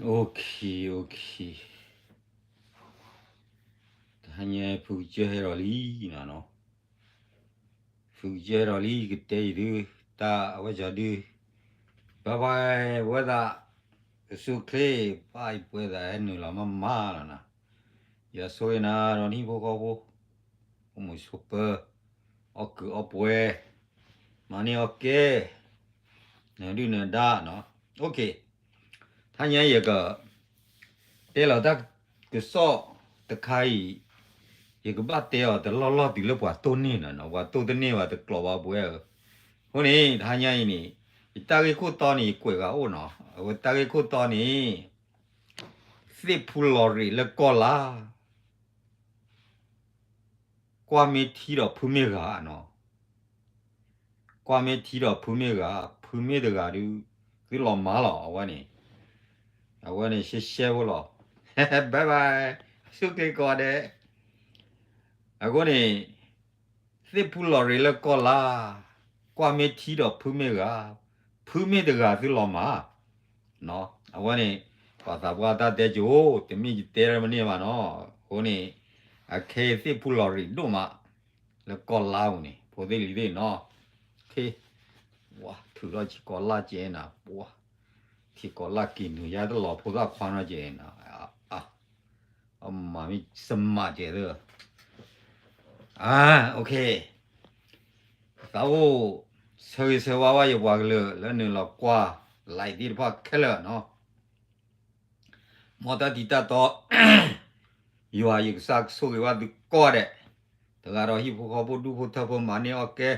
Okay, okay. တဟါညါဖုကစၢၢ်ဟဲဒီးလံနီၤ, ဖုကစၢၢ်ဟဲဒီးလံ ကတဲယံၤဒုး တၢ်အဝဲကီၤဒုး ဘၣ်ဘၣ်ဝဲသး ကဆူၣ်ချ့ ဘၣ်ယပှဲၤသးဟဲနုာ်လီၤမးမးလီၤနီၤ, ယွၤဆိၣ်ဂ့ၤနၤဒီး နဟံၣ်ဖိဃီဖိ အိၣ်မုာ်ဆိးပၢၤ အီၣ်ကုးအီၣ်ပှဲၤ မၤန့ၢ်အီၣ်ကဲ နဒုၣ်နဒါနီၤ, okay. တဟါညါယက တဲလီၤတၢ်ကစီၣ်တခါအံၤ ယကဘၣ်တဲအီၤတလီၢ်လီၢ်တုၤလၢပှၤတိၢ်န့ၢ်နီၤ, ပှၤတိၢ်တန့ၢ်ဘၣ်တကျိးဘၣ်ပဝဲဧၢ, အဃိန့ၣ် တဟါညါအံၤန့ၣ် ယတၢ်ဂ့ၢ်ခိၣ်တီန့ၣ် ယကွဲးဂၤအိၣ်နီၤ, အဝဲတၢ်ဂ့ၢ်ခိၣ်တီန့ၣ် သ့ၣ်ဖူလီၤရံးလၢကီၢ်လါ ကွၢ်မ့ၢ်ထံဒီးဖုမ့ၢ်ဂၤနီၤ, ကွၢ်မ့ၢ်ထံဒီးဖုမ့ၢ်ဂၤ, ဖုမ့ၢ်တဂၤဒုး သုလီၤမၢ်လီၤ အဝဲန့ၣ်, အဝဲန့ၣ်ရှဲရှဲဖိလီၤ, bye bye, ဆူၣ်ချ့ကိးဂၤဒဲး, အဃိန့ၣ် သ့ၣ်ဖူလီၤရံးလၢကီၢ်လါ, ကွၢ်မ့ၢ်ထံဒီးဖုမ့ၢ်ဂၤ, ဖုမ့ၢ်တဂၤသုလီၤမၢ် အဝဲန့ၣ် ပှၤသးပှၢ်တၢ်တဲကိၤ တမ့ၢ်ယတဲမန့ၢ်ဘၣ်နီၤ, အဃိန့ၣ် အခဲအံၤသ့ၣ်ဖူလီၤရံးဒိၣ်မး လၢကီၢ်လါပူၤန့ၣ် ဖိသ့ၣ်လံၤသ့ၣ်နီၤ, ဝါ ထုးထီၣ်ထံကီၢ်လါကဲနၤ, ပှၤ ထံကီၢ်လါက့ၤနုာ်ယါတလီၤဖိသၣ်ခွါနီၤကဲနၤ, အမၤမ့ၢ်စမးကဲသၢ သးအိၣ် ဆၢဂ့ၤဆၢဝါဘၣ်ယပှၤကလုာ်လၢနုာ်လီၤကွၢ် live သ့ၣ်တဖၣ်ခဲလၢာ်နီၤ, မ်တၢ်တံၤတၢ်တီ ယွၤယကစၢ်ကဆိၣ်ဂ့ၤဘၣ်သုကိးဂၤဒဲး, တဂၤဒီးဟံၣ်ဖိဃီဖိဒူၣ်ဖိထၢဖိမၤန့ၢ်အီၣ်ကဲ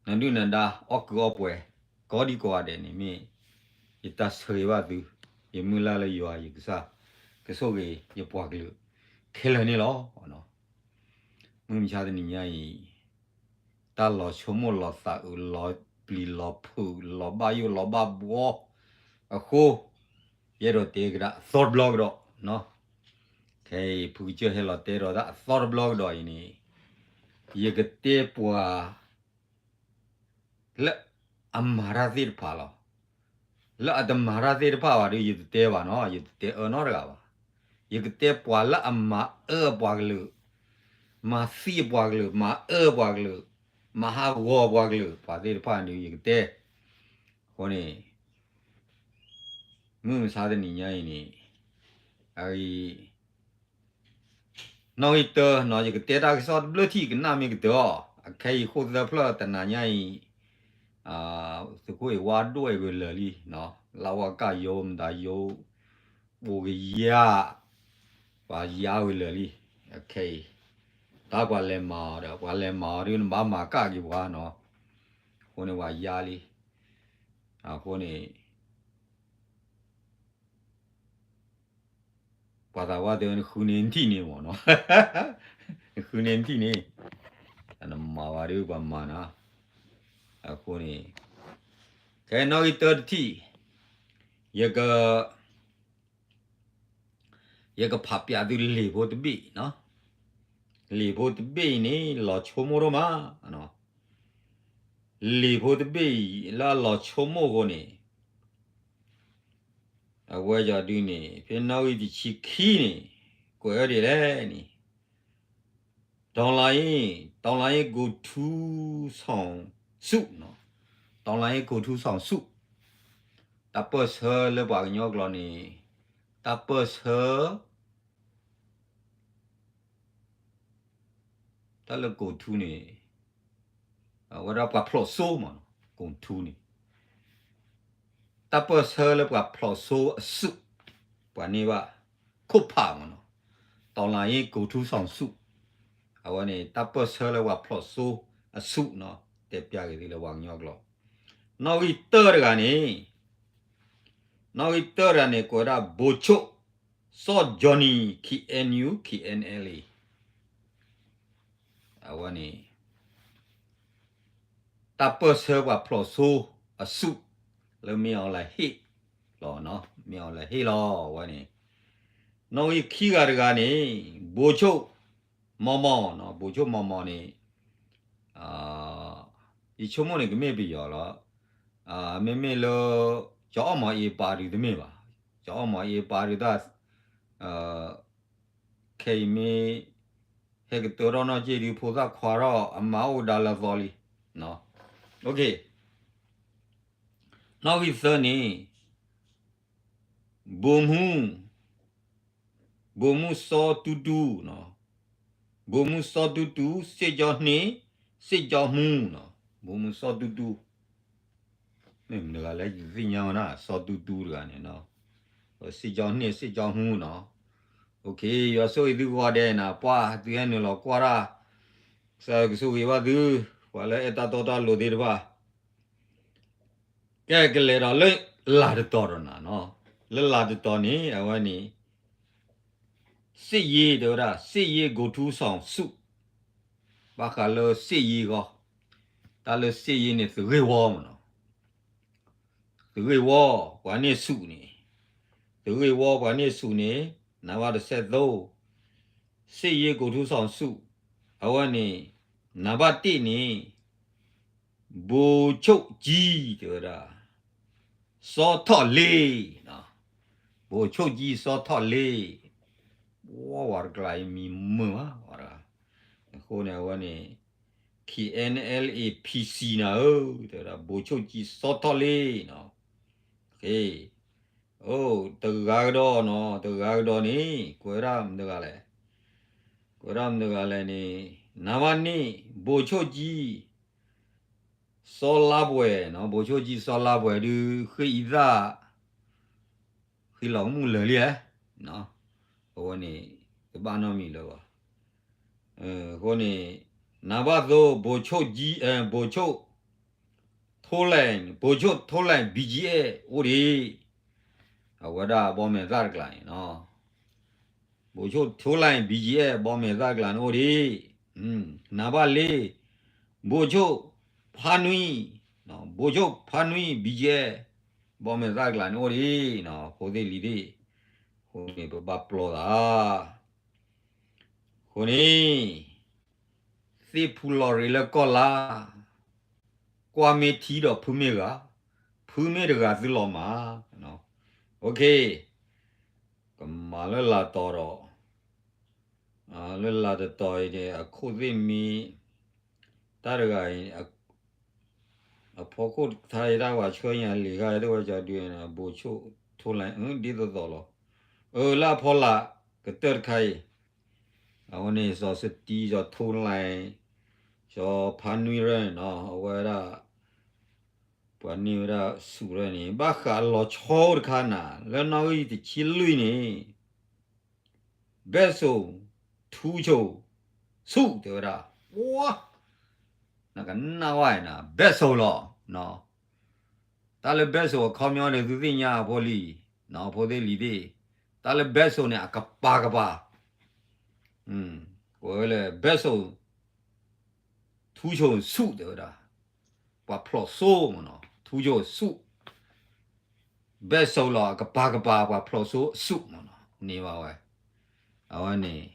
နဒုၣ်နဒါ အီၣ်ကုးအီၣ်ပှဲၤ ကိးဒံကိးဂၤဒဲးန့ၣ်မ့ၢ် ယတၢ်ဆၢဂ့ၤဘၣ်သု, ယမုၢ်လၢ်လၢယွၤယကစၢ် ကဆိၣ်ဂ့ၤယပှၤကလုာ် ခဲလၢာ်န့ၣ်လီၤ. မုၢ်မဆါတနံၤညါအံၤ တၢ်လီၤဆိကမိၣ်လီၤသးအုး လီၤပျံၤလီၤဖုး လီၤဘၣ်ယိၣ်လီၤဘၣ်ဘှီအဃိ ယအဲၣ်ဒိးတဲကဒါအသီတဘျီကဒီး, ခဲအံၤဖုကစၢၢ်ဟဲလီၤတဲဒီးတၢ်အသီတဘျီကဒီးအံၤန့ၣ် ယကတဲပှၤ လၢအမၤတၢ်သ့ၣ်တဖၣ်လီၤ. လၢအတမၤတၢ်သ့ၣ်တဖၣ်ဘၣ်ဒီး ယတတဲဘၣ်နီၤ, ယတတဲအၢနီတဂၤဘၣ်. ယကတဲပှၤလၢအမၤအၢပှၤကလုာ်, မၤသံပှၤကလုာ်, မၤအၢပှၤကလုာ်, မၤဟးဂီၤပှၤကလုာ် ပှၤသ့ၣ်တဖၣ်န့ၣ် ယကတဲ. အဃိန့ၣ် မုၢ်မဆါတနံၤညါအံၤန့ၣ် အဂ့ၢ် နီၣ်ဂံၢ်တၢနီၤ ယကတဲတၢ်ကစီၣ်တဘျၢထံၣ် ကနၣ်မ့ၢ်ကတၢၢ်အီၤ, အခဲအံၤဃိၣ်သၢဖျၢၣ်တနၤညါအံၤ သုးခိၣ်အံၤဝါဒိၣ်အံၤဝဲလၢာ်လံ, လၢဝါကၢ်ယိမတၤယိ ပိကယၢ် ပှၤယါဝဲလၢာ်လံ, အခဲအံၤ တၢ်ပှၤလဲၤမၤအီၤဒီး ပှၤလဲၤမၤအီၤဒုး နဘၣ်မၤကၢ်က့ၤပှၤနီၤ, အဃိန့ၣ်ပှၤယါလံ, အဃိန့ၣ် ပှၤသးဝါတဲဝဲ နဃုန့ၢ်နထံၣ်န့ၣ်မ့ၢ်နီၤ, နဃုန့ၢ်နထံၣ်န့ၣ်, နမၤဝဲဒုးပှၤမၤနၤ, အဃိန့ၣ် ခဲနီၣ်ဂံၢ်တၢတထံၣ် ယက ယကဖးပျးသုလံာ်ဖိတဘ့ၣ်, လံာ်ဖိတဘ့ၣ်အံၤန့ၣ် လီၤဆိကမိၣ်ဒိၣ်မး, လံာ်ဖိတဘ့ၣ်အံၤ လၢအလီၤဆိကမိၣ်အဃိန့ၣ် အဝဲယၤဒုးန့ၣ် ဖဲနီၣ်ဂံၢ်တဆံခံန့ၣ် ကွဲးဝဲဒ်လဲၣ်န့ၣ် တော်လှန်ရေး, တော်လှန်ရေးကိုယ်ထူးဆောင်စု, တော်လှန်ရေးကိုယ်ထူးဆောင်စု, တၢ်ပၢၢ်ဆၢလၢပှၤကညီကျိာ်န့ၣ် တၢ်ပၢၢ်ဆၢ တၢ်လၢကိၢ်ထူန့ၣ် အဝဲဒၣ်ပှၤဖျိးစိမ့ၢ်နီၤ, ကိၢ်ထူန့ၣ် တၢ်ပၢၢ်ဆၢလၢပှၤဖျိးစိအစု, ပှၤန့ၢ်ဘၣ်ခိၣ်ဖးမ့ၢ်နီၤ, တော်လှန်ရေးကိုယ်ထူးဆောင်စု, အဝဲန့ၣ် တၢ်ပၢၢ်ဆၢလၢပှၤဖျိးစိအစုနီၤ, တဲပျးက့ၤသုလၢပှၤကညီကျိာ်, နီၣ်ဂံၢ်တၢတဂၤန့ၣ် နီၣ်ဂံၢ်တၢတဂၤန့ၣ် ကိးဝဲဒၣ် ဗိုလ်ချုပ် စီၤ Johnny KNU KNLA အဝဲန့ၣ် တၢ်ပၢၢ်ဆၢပှၤဖျိးစိအစု လၢမ့ၢ်အီၤလဲၤဟ့ၣ်လီၤ, မ့ၢ်အီၤလဲၤဟ့ၣ်လီၤ အဝဲန့ၣ်, နီၣ်ဂံၢ်ခံဂၤတဂၤန့ၣ် ဗိုလ်ချုပ် မောင်မောင်နီၤ, ဗိုလ်ချုပ် မောင်မောင်န့ၣ် ယဆိကမိၣ်န့ၣ် ကမ့ၢ်ပယီၤလီၤ, မ့မ့ၢ်လၢ ကၠီအီၣ်မီၤအ့ပာ်ဒုးတမ့ၢ်ဘၣ်, ကၠီအီၣ်မီၤအ့ပာ်ဒုးတၢ် ခဲအံၤမ့ၢ် ဟဲကတၢၢ်ထီၣ်နီၢ်က့ဒုး ဖိသၣ်ခွါထီၣ် အမါအိၣ်ဒါလၢသီလံ. နီၣ်ဂံၢ်သၢန့ၣ် ဗိုလ်မှူး ဗိုလ်မှူးစီၤတူတူ, ဗိုလ်မှူးစီၤတူတူ စစ်ကြောင်းနှစ် စစ်ကြောင်းမှူး, ဗိုလ်မှူးစီၤတူတူ မ့ၢ်မတၤတဂၤလဲၣ်သ့ၣ်ညါဝဲဒၣ် စီၤတူတူတဂၤန့ၣ်, စစ်ကြောင်းနှစ် စစ်ကြောင်းမှူးနီၣ်. ယွၤဆိၣ်ဂ့ၤသုဂီၤဒဲးနၤ ပှၢ်သုဟဲနုာ်လီၤကွၢ်တၢ် ကစၢ်ယွၤကဆိၣ်ဂ့ၤဘၣ်သု ပှၤလၢအဲၣ်တၢ်တီတၢ်လိၤသ့ၣ်တဖၣ် ကဲကလဲၤဒီးလၢ လၢ်တတီၤဒီးနၤနီၣ်. လၢလၢ်တတီၤန့ၣ် အဝဲန့ၣ် စစ်ရေး တဲဝဲဒၣ် စစ်ရေး ကိုယ်ထူဆောင်စု ဘၣ်ဃးလၢ စစ်ရေး ဂီၢ်, တၢ်လၢ စစ်ရေး န့ၣ် သုးဂ့ၢ်ဝီမ့ၢ်နီၣ်. သုးဂ့ၢ်ဝီ ပှၤန့ၢ်ဆူၣ်န့ၣ်, သုးဂ့ၢ်ဝီပှၤန့ၢ်ဆူၣ်န့ၣ် နံပါတ်တစ်ဆယ့်သုံး စစ်ရေး ကိုယ်ထူဆောင်စု အဝဲန့ၣ် နံပါတ်တစ်န့ၣ် ဗိုလ်ချုပ်ကြီး တဲဝဲဒၣ် စီၤထီၣ်လ့, ဗိုလ်ချုပ်ကြီး စီၤထီၣ်လ့, ဝဲတကျါအံၤမံၤမုာ်မး, အဃိန့ၣ် အဝဲန့ၣ် KNLA PC နၤဧၢ, တဲဝဲဒၣ် ဗိုလ်ချုပ်ကြီး စီၤထီၣ်လ့နီၣ်. အိၣ် တဂၤကဒီးနီၣ်, တဂၤကဒီးန့ၣ် ကွဲးဒၣ်မတၤတဂၤလဲၣ်, ကွဲးဒၣ်မတၤတဂၤလဲၣ်န့ၣ် နံပါတ်နှစ် ဗိုလ်ချုပ်ကြီး စီၤလါပှဲၤနီၣ်, ဗိုလ်ချုပ်ကြီး စီၤလါပှဲၤ ဒုး ဃ့အံသၣ် ဃ့လီၤမုၢ်လၢာ်လံဧါ, အဝဲန့ၣ် တဘၣ်နီတမံၤလၢၤဘၣ်. အဃိန့ၣ် နံပါတ်သုံး ဗိုလ်ချုပ်ကြီး ဗိုလ်ချုပ် ထိလဲၣ် ဗိုလ်ချုပ် ထိလဲၣ် BGF အိၣ်ဒံး, အဝဲဒၣ်ဘီမဲာ်သၣ်တကျါန့ၣ်နီၣ်, ဗိုလ်ချုပ် ထိလဲၣ် BGF ဘီမဲာ်သၣ်တကျါန့ၣ်အိၣ်ဒံး, နံပါတ်လေး ဗိုလ်ချုပ် ဖါနွံ, ဗိုလ်ချုပ် ဖါနွံ BGF ဘီမဲာ်သၣ်တကျါန့ၣ်အိၣ်ဒံး, ဖိသ့ၣ်လံၤသ့ၣ်, အဃိန့ၣ် ပဘၣ်ပျီသး အဃိန့ၣ် သ့ၣ်ဖူလီၤရ့းလၢကီၢ်လါ, ကွၢ်မ့ၢ်ထံဒီးဖုမ့ၢ်ဂၤ, ဖုမ့ၢ်တဂၤသုလီၤမၢ်. ကမၤလၢလၢ်တီၤဒီး လၢလၢ်တတီၤအံၤန့ၣ် အခိၣ်သ့ၣ်မံ တၢ်တဂၤအံၤ အဖီခိၣ်ထါအံၤ တၢ်ဝဲဆှၢညါလံၤခါ တဝဲကဒုး ဗိုလ်ချုပ် ထိလဲၣ် ဒ်သိးသိးလီၤ. အၢ လၢအဖီလာ်ကတၢၢ်တခါအံၤ အဝဲန့ၣ် စီၤစတံ စီၤထိလဲၣ် စီၤဖါနွံရၢန့ၣ်နီၣ် အဝဲဒၣ် ပှၤန့ၢ်ဝဲဒၣ်ဆူၣ်ရၢန့ၣ် ဘၣ်ဃးလီၤဆီတခါနၤ လၢနီၣ်ဂံၢ်တဆံလွံၢ်န့ၣ် ဘက်စုံ ထူးချွန်ဆု တဲဝဲဒၣ်, ဝါ, နကနၣ်ဝဲနၤ ဘက်စုံလီၤ. တၢ်လၢ ဘက်စုံ အခီပညီန့ၣ် သုသ့ၣ်ညါအဖိလံၤ, ဖိသ့ၣ်လံၤသ့ၣ်, တၢ်လၢ ဘက်စုံ န့ၣ် အကပၤကပၤ, ကွဲးဝဲလၢ ဘက်စုံ ထူးချွန်ဆု တဲဝဲဒၣ်, ပှၤဖျိးစိမ့ၢ်နီၤ ထူးချွန်ဆု ဘက်စုံလီၤ အကပၤကပၤ ပှၤဖျိးစိအဆုမ့ၢ်နီၤ န့ၢ်ဘၣ်ဝဲ, အဝဲန့ၣ်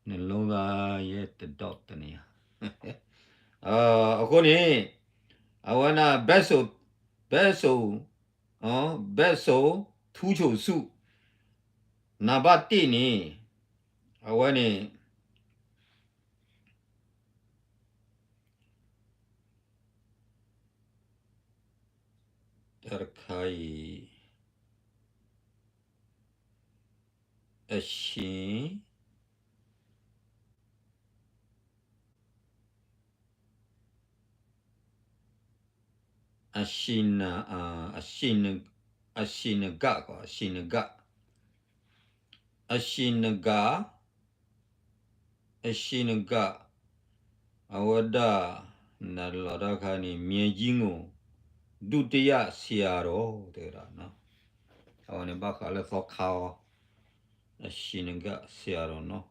နှလုံးသားရဲ့ တဒေါက်တနေရာ, အဃိန့ၣ် အဝဲန့ၣ် ဘက်စုံ ဘက်စုံ ဘက်စုံ ထူးချွန်ဆု နံပါတ်တစ်န့ၣ် အဝဲန့ၣ် တၢ်တခါအံၤ အရှင် အရှင်နဂါ အရှင်နဂါ အရှင်နဂါ အရှင်နဂါ အဝဲဒၣ် နၤလီၤတၢ်ခါန့ၣ် မြေကြီးငူ ဒုတိယဆရာတော် တဲဝဲဒၣ်, အဝဲန့ၣ်ဘၣ်ဃးလၢသီခါအီၤ အရှင်နဂါ ဆရာတော်နီၤ,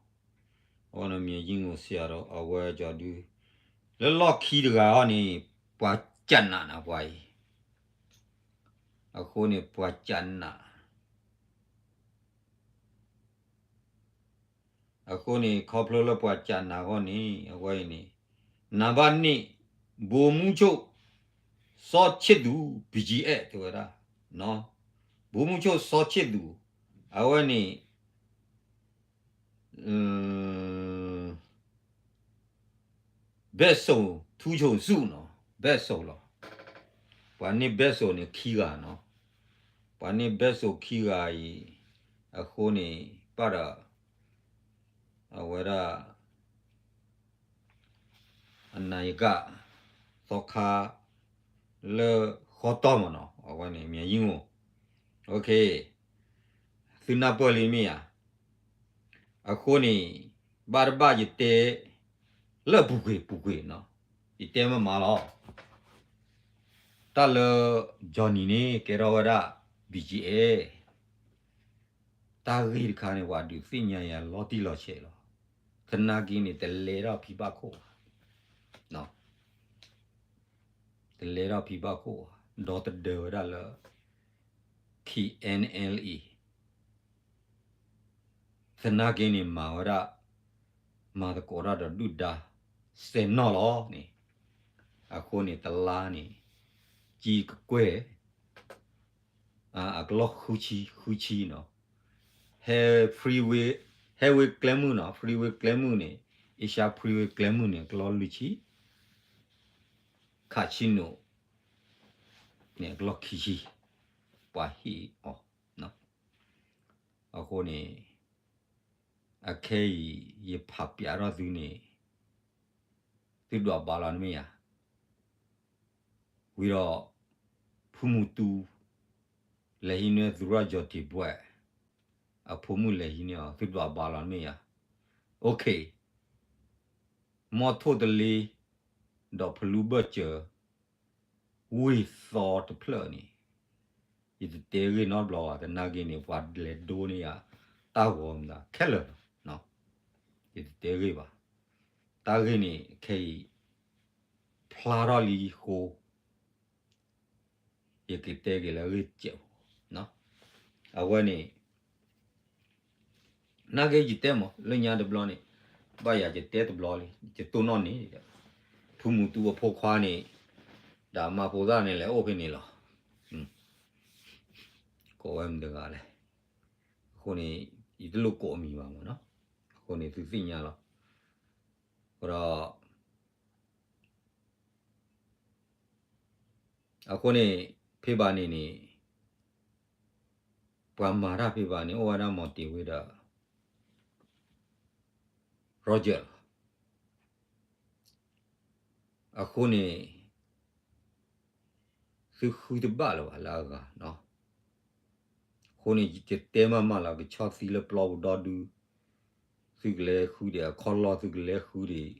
အဝဲန့ၣ် မြေကြီးငူ ဆရာတော် အဝဲကၠီဒု လၢလီၢ်ခံတဂၤအီၤန့ၣ် ပှၤကနးနၤပှၤအံၤ, အဃိန့ၣ် ပှၤကနး နံပါတ်သုံး ဗိုလ်ချုပ် ထိလဲၣ် အဃိန့ၣ် ခီဖျိလၢပှၤကနၣ်အဂီၢ်န့ၣ် အဝဲအံၤန့ၣ် နံပါတ်နှစ် ဗိုလ်မှူးချုပ် စောချစ်သူ ဘီၣ်ကၠံအဲၣ် တဲဝဲဒၣ်, ဗိုလ်မှူးချုပ် စောချစ်သူ အဝဲန့ၣ် ဘက်စုံ ထူးချွန်စုနီၤ, ဘက်စုံလီၤ. ပှၤန့ၢ် ဘက်စုံ န့ၣ် ခံဂၤနီၤ. ပှၤန့ၢ် ဘက်စုံ ခံဂၤအံၤ အဃိန့ၣ် ဘၣ်ဒီး အဝဲဒၣ် အနံၤယက သီခါ လၢဃီတီၢ်မးနီၤ, အဝဲန့ၣ် မၠၤယံၣ်အိၣ်, သုနၢ်ပၢၢ်လံမ့ၢ်ဧါ. အဃိန့ၣ် ဘၣ်တဘၣ်ယတဲ လၢပူၤကွံာ်ပူၤကွံာ်နီၤ, ယတဲမ့ၢ်မးလီၤ. တၢ်လၢ Johnny န့ၣ် ကဲထီၣ်ဝဲဒၣ် ဘီၣ်ကၠံအဲၣ် တၢ်ဂ့ၢ်တခါန့ၣ် ပှၤဒုးသ့ၣ်ညါယၤလီၤတံၢ်လီၤဆဲးလီၤ. သနာ်က့န့ၣ် တလဲထီၣ်ဖံဘၣ်ခိၣ်ဘၣ်, တလဲထီၣ်ဖံဘၣ်ခိၣ်ဘၣ်, ဒီသဒၢဝဲဒၣ်လၢ KNLA သနာ်က့န့ၣ် မၤဝဲဒၣ် မၤသကိးတၢ်ဒီးဒုၣ်ဒါ စဲးနီၣ်လီၤန့ၣ်, အဃိန့ၣ် တလါန့ၣ် ကံကကွဲၢ် အကလီၢ်ဃုဆံ ဃုဆံနီၤ, ဟဲ freeway ဟဲဝ့ကျဲမုၢ်နီၤ, freeway ကျဲမုၢ်န့ၣ် Asia freeway ကျဲမုၢ်န့ၣ် အကလီၢ်လွံၢ်ဆံ, ခးဆံနိၣ် န့ၣ် အကလီၢ်ခံဆံ, ပှၤဟ့ၣ်အီၤ, အဃိန့ၣ် အခဲအံၤ ယဖးပျးထီၣ်သုန့ၣ် သုဒွးဘါလီၤန့ၣ်မ့ၢ်ဧါ, ဝံၤဒီး ဖုမူတူ လဲၤဟံးန့ၢ် သူရၢ်ကၠီၤတံၤဘှဲး အဖိမုၣ်လဲၤဟံးန့ၢ်အီၤ သုဒွးဘါလီၤန့ၣ်မ့ၢ်ဧါ, OK, မီထိၣ်တလ့ ဒီးဖလူဘၢၣ်စၢၤ ဝ့ၢ်သီတဖျၢၣ်န့ၣ် ယတတဲဂ့ၢ်နီတဘျီဘၣ်, သနာ်က့န့ၣ် ပှၤလဲၤဒိန့ၢ်ယၤ တၢ်ဂီၤမတၤခဲလၢာ်လီၤ, ယတတဲဂ့ၢ်ဘၣ်, တၢ်ဂ့ၢ်န့ၣ် ခဲအံၤ ဖျါထီၣ်လံအဃိ ယကတဲက့ၤလၢအဂ့ၢ်စဲးဖိ, အဝဲန့ၣ် နာ်က့ယတဲမး လၢညါတဘျီန့ၣ် ဘၣ်ယၤယတဲတဘျီလံ ယတိၢ်နီၣ်န့ၣ်, ဖုမူတူအဖိခွါန့ၣ် ဒီးအမါဖိသၣ်န့ၣ် လဲၤအိၣ်ဖဲန့ၣ်လီၤ, ကိးဝဲမတၤတဂၤလဲၣ်, အဃိန့ၣ် ယတလိၣ်ကိးအမံၤဘၣ်မးနီၤ, အဃိန့ၣ်သုသ့ၣ်ညါလီၤ, ဒီး အဃိန့ၣ် ဖဲဘၣ်န့ၣ်န့ၣ် ပှၤမၤတၢ်ဖဲဘၣ်န့ၣ် အိၣ်ဝဲဒၣ်မီၤတ့ၤဝ့ဒီး Roger လီၤ, အဃိန့ၣ် သုဃုတဘၣ်လၢၤဘၣ်လၢအဂၤနီၤ, အဃိန့ၣ် ယတဲမးမးလၢကဆီၣ်သံလၢပျီပူၤဒီဒု သုကလဲၤဃုဒံးအခီၣ်လီၢ် သုကလဲၤဃုဒံး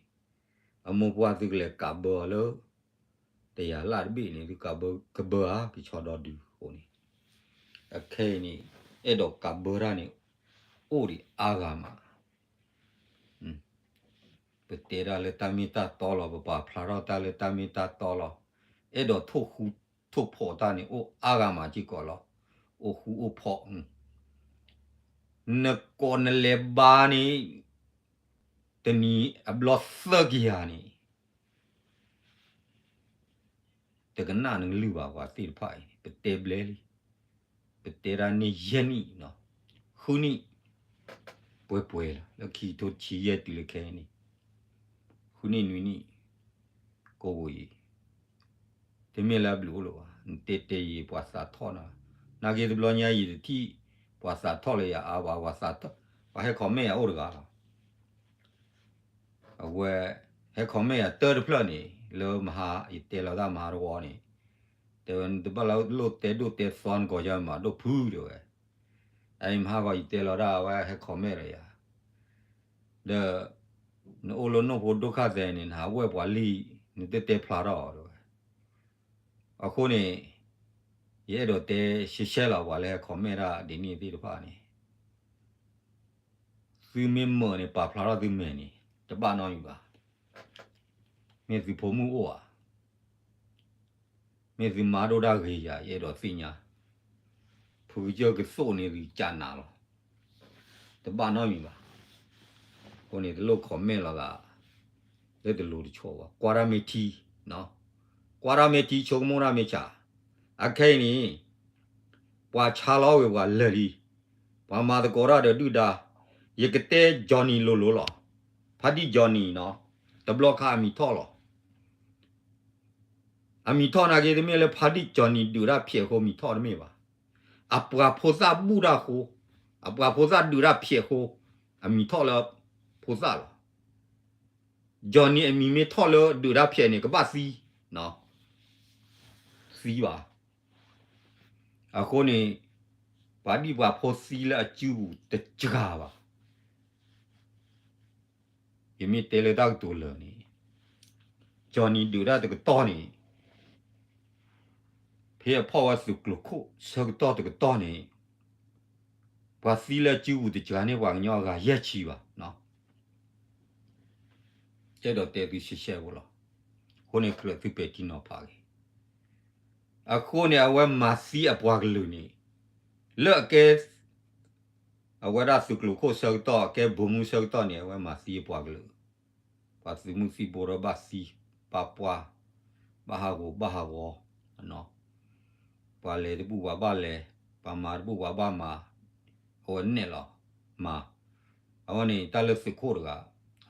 အမိၢ်ပှၢ်သုကလဲၤကးဘၢအီၤလၢ တယၤလၢ်တဘ့ၣ်န့ၣ် သုကးဘၢ ကဘၢဧါ ကဆီဒီဒုအဃိန့ၣ်, အခဲအံၤန့ၣ် အဲၣ်ဒိးကးဘၢတၢ်န့ၣ် အိၣ်ဒံးအါဂၤမး ပတဲတၢ်လၢတၢ်မ့ၢ်တၢ်တီလီၤ, ပပာ်ဖျါထီၣ်တၢ်လၢတၢ်မ့ၢ်တၢ်တီလီၤ, အဲၣ်ဒိးထိၣ်ဃူထိၣ်ဖိးတၢ်န့ၣ် အိၣ်အါဂၤမးစ့ၢ်ကီးလီၤ, အိၣ်ဃူအိၣ်ဖိး, နကိးနလဲၤဘါန့ၣ် တနံၤအဘျီသၢကယၤန့ၣ် တကနၣ်နကလုၢ်ဘၣ် ပှၤသ့ၣ်တဖၣ်အံၤ ပတဲဘျဲလံ, ပတဲဒၣ်န့ၢ်ယဲၢ်နံၣ်, ဃုနံၣ်, ပှဲၤပှဲၤလီၤ လၢခံကထိဆံယဲၢ်တုၤလၢခဲအံၤန့ၣ်, ဃုနံၣ်နွံနံၣ်, ကိးဝံၤအံၤ တမ့ၢ်လၢအဘျုးအိၣ်လၢၤဘၣ်, နတဲတဲယံာ်ပှၤသးထီၣ်နၤ, နာ်က့တဘျီညါယံာ်တထံၣ် ပှၤသးထီၣ်လၢယၤအါဘၣ်, ပှၤဟဲ comment ယၤအိၣ်တဂၤလီၤ အဝဲ ဟဲ comment ယၤတၢ်တဖျၢၣ်န့ၣ် လၢမဟါ ယတဲလီၤတၢ်မဟါတဝီန့ၣ်, တဲဝဲနတဘၣ်လၢလိၣ်တဲဒိၣ်တဲသီနကိးယၤမးဒိၣ်ဖုတဲဝဲ, အအံၤမဟါဂီၤယတဲလီၤတၢ်ဝဲဟဲ comment လၢယၤ, ဒီး နအိၣ်လၢနိၣ်ဖိဒိၣ်ခါသဲန့ၣ် နဟးဝဲၢ်ပှၤလံ, နတတဲဖျါထီၣ်အီၤတဲဝဲ, အဃိန့ၣ် ယအဲၣ်ဒိးတဲရှဲရှဲလီၤ ပှၤလၢဟဲ comment တၢ်ဒ်န့ၣ်သ့ၣ်တဖၣ်န့ၣ် သုမ့ၢ်မၢန့ၣ် ပာ်ဖျါထီၣ်သုမဲာ်န့ၣ် တဘၣ်နီတမံၤဘၣ်. မ့ၢ်သုဖိမုၣ်အိၣ်ဧါ, မ့ၢ်သုမါဒိၣ်တၢ်ဂ့ၤယၤ ယအဲၣ်ဒိးသ့ၣ်ညါ, ဖုကစၢၢ်ကသိးန့ၣ်သုကနၤလီၤ. တဘၣ်နီတမံၤဘၣ်. အဃိန့ၣ် တလိၣ် comment လီၤသး လၢတလိၤတဆီဘၣ်, ကွၢ်တၢ်မ့ၢ်ထံ, ကွၢ်တၢ်မ့ၢ်ထံ ဆိကမိၣ်တၢ်မ့ၢ်ဆး, အခဲအံၤန့ၣ် ပှၤဆါလီၤဝဲပှၤလၢာ်လံ, ပှၤမၤသကိးတၢ်ဒီးဒုၣ်ဒါ, ယကတဲ Johnny လိၤလိၤလီၤ, ဖါတံၢ် Johnny နီၤ, တဘျီခါအမံၤထီၣ်လီၤ. အမံၤထီၣ်နာ်က့ တမ့ၢ်လၢဖါတံၢ် Johnny ဒုးတၢ်ဖျဲးအဃိမံၤထီၣ်တမ့ၢ်ဘၣ်. အပှၤဖိသၣ်ဘူၣ်တၢ်အဃိ, အပှၤဖိသၣ်ဒုးတၢ်ဖျဲးအဃိ, အမံၤထီၣ်လၢဖိသၣ်လီၤ. Johnny အမံၤမ့ၢ်ထီၣ်လၢဒုးတၢ်ဖျဲးန့ၣ် ကဘၣ်သံ, သံဘၣ်. အဃိန့ၣ် ပှၤဒံၣ်ပှၤဖိသံလၢအစုပူၤတစှၤဘၣ်. ယမ့ၢ်တဲလၢတၢ်ကတိၤလၢာ်န့ၣ် Johnny ဒုးတၢ်တကတီၢ်န့ၣ် ဖဲအဖီၣ်ဝဲသုးကျိၤခိၣ်ဆၢကတီၢ်တကတီၢ်န့ၣ် ပှၤသံလၢအစုပူၤတစှၤန့ၢ်ပှၤကညီအဂၤယဲၢ်ဆံဘၣ်. အဲၣ်ဒိးတဲသုရှဲရှဲဖိလီၤ. အဃိန့ၣ် ကြၢးသုပဲာ်ထံနီၤဖးက့ၤ. အဃိန့ၣ် အဝဲမၤသံအပှၤကလုာ်န့ၣ် လၢအကဲ အဝဲဒၣ်သုးကျိၤခိၣ်ဆၢကတီၢ် အကဲဗိုလ်မှူးဆၢကတီၢ်န့ၣ် အဝဲမၤသံအပှၤကလုာ်, ပှၤသုးမုၢ်သံၣ်ဘိဒီးဘၣ်သံ, ဘၣ်ပှၢ်, ဘၣ်ဟးဂီၤ ဘၣ်ဟးဂီၤ, ပှၤလဲၤတဘူၣ်ပှၤဘၣ်လဲၤ, ပှၤမၤတဘူၣ်ပှၤဘၣ်မၤ, အဝဲနဲၣ်လီၤမၤ. အဝဲန့ၣ် တၢ်လၢသုးခိၣ်တဂၤ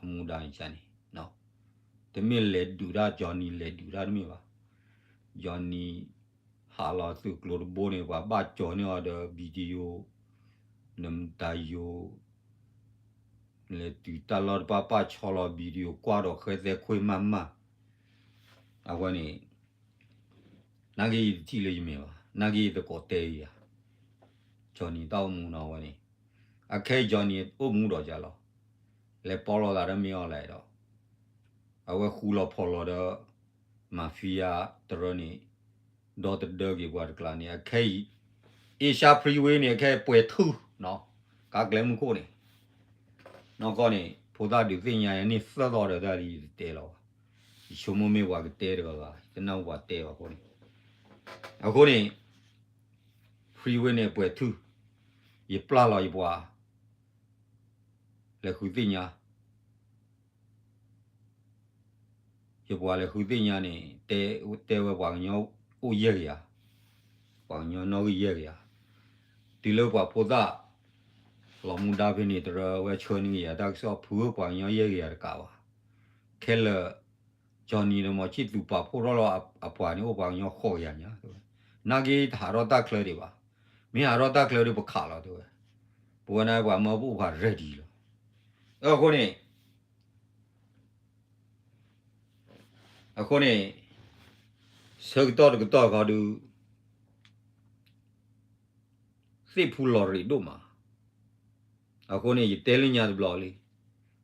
အမူဒါန့ၣ်န့ၣ် တမ့ၢ်လဲၤဒုးတၢ် Johnny လဲၤဒုးတၢ်တမ့ၢ်ဘၣ်. Johnny ဟးလီၤသုးကျိၤတဘိန့ၣ် ပှၤဘၣ်ကၠီၤန့ၢ်အီၤဒီး video နမတၤယိၤ လဲၤတုၤတၢ်လီၢ်တဖၣ် ပာ်ဆီလီၤ video ကွၢ်ဒီးဃဲသဲခွ့မးမး, အဝဲန့ၣ် နာ်က့ယတထံၣ်လၢယမဲာ်ဘၣ်, နာ်က့ယသကိးတဲယၤ, Johnny တၢ်အိၣ်မူနီၤ အဝဲန့ၣ်, အခဲအံၤ Johnny အိၣ်မူဒီးယၤလီၤ, လဲၤပိာ်လိာ်သးဒီးမ့ၢ်အီၤလဲၣ်ဒီး အဝဲဃူလီၤဖိးလီၤဒီး mafia တရၢန့ၣ် ဒီတဒၢက့ၤပှၤတကျါန့ၣ် အခဲအံၤ Asia Freeway န့ၣ် အခဲအံၤပှဲၤထုနီၤ, ကါကျဲမုၢ်ခိၣ်န့ၣ် နီၢ်ကီၢ်န့ၣ် ဖိသၣ်ဒုးသ့ၣ်ညါယၤန့ၣ်သၢသီဒီးတၢ်လံယတတဲလီၤဘၣ်, ယဆိကမိၣ်မ့ၢ်ပှၤကတဲတဂၤဂၤ ယတနၢ်ဟူပှၤတဲဘၣ်အဃိန့ၣ်, အဃိန့ၣ် freeway န့ၣ်ပှဲၤထု, ယပျၢ်လီၤယပှၤ လဲၤဃုသ့ၣ်ညါ ယပှၤလဲၤဃုသ့ၣ်ညါန့ၣ် တဲဝဲပှၤကညီအိၣ်ယဲၢ်ကယၤ, ပှၤကညီနီၣ်ဂံၢ်ယဲၢ်ကယၤ, တုၤလၢပှၤဖိသၣ် လီၤမူဒါဖဲန့ၣ် တရၢဝဲဆှၢန့ၢ်ကယၤတၢ်ကစီၣ် ဖုပှၤကညီယဲၢ်ကယၤတကးဘၣ်, ခဲလၢာ် Johnny ဒီးမီၤဆံၣ်သူးပာ်ဖှိၣ်ထီၣ်လီၤအပှၤန့ၣ် အိၣ်ပှၤကညီဃိးကယၤညါ, နာ်က့တဟးထီၣ်တၢ်ချၢဒံးဘၣ်, မ့ၢ်ဟးထီၣ်တၢ်ချၢဒီးပခးလီၤတဲဝဲ, ပဝဲန့ၣ်ပှၤမၢပအိၣ်ပှၤ ready လီၤ, အဃိန့ၣ် အဃိန့ၣ် ဆၢကတီၢ်တကတီၢ်ခီဒုး သ့ၣ်ဖူလီၤရ့းဒိၣ်မး, အဃိန့ၣ် ယတဲလၢညါတဘျီလံ,